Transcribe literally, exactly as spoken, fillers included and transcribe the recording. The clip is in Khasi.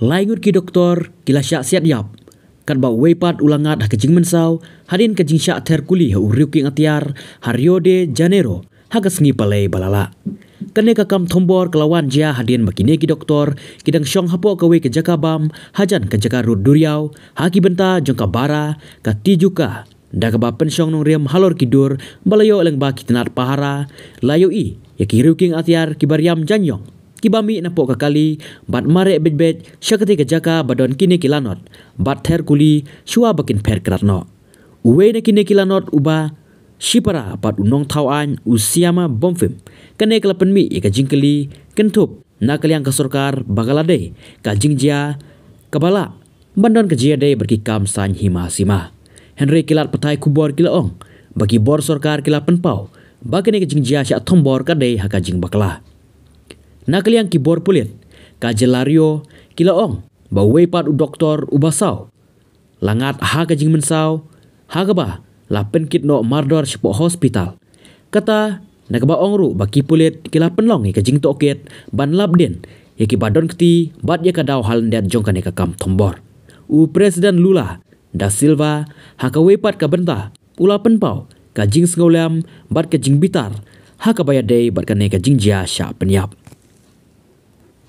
Lai ngut ki doktor ki la shah siat ïap, katba uwei pat u la ngat ha ka jingmynsaw hadien ka jingshah ther kuli ha u riewkieng atiar ha Rio de Janeiro ha ka sngi Palei ba la lah. Kane ka kam thombor ka la wan jia hadien ba kine ki doktor ki dang shong hapoh kawei ka jaka bam hajan ka jaka rud duriaw ha ki bynta jong ka Barra ka Tijuca, da kaba pynshong nongrim halor ki dur ba la ïoh lyngba ki tnat pahara, la ïohi ïa ki riewkieng atiar kiba riam jaiñïong, kiba mih napoh ka kali bad mareh beit beit sha katei ka jaka ba don kine ki lanot, bad ther kuli shuwa ba kin pher krad noh. Uwei na kine ki lanot uba shipara bad u nongthaw aiñ u Siama Bomfim. Kane ka la pynmih ïa ka jingkylli kynthup na ka liang ka sorkar ba ka la dei ka jingjia kaba lah ban don ka jingïadei bad ki kam saiñ hima sima. Hynrei ki lad pathai khubor ki la ong ba ki bor sorkar ki la pynpaw ba kane ka jingjia shah thombor ka dei ha ka jingbakla. Na ka liang ki bor pulit ka jylla Rio ki la ong ba uwei pat u doktor uba saw la ngat ha ka jingmynsaw, ha kaba la pynkit noh mardor shapoh hospital. Kata na kaba ong ruh ba ki pulit ki la pynlong ïa ka jingtohkit ban lap dien ïa kiba don kti bad ïa ka daw ha lyndet jong kane ka kam thombor. U President Lula da Silva ha kawei pat ka bynta u la pynpaw ka jingsngewlem bad ka jingbitar ha kaba ïadei bad kane ka jingjia shah pynïap.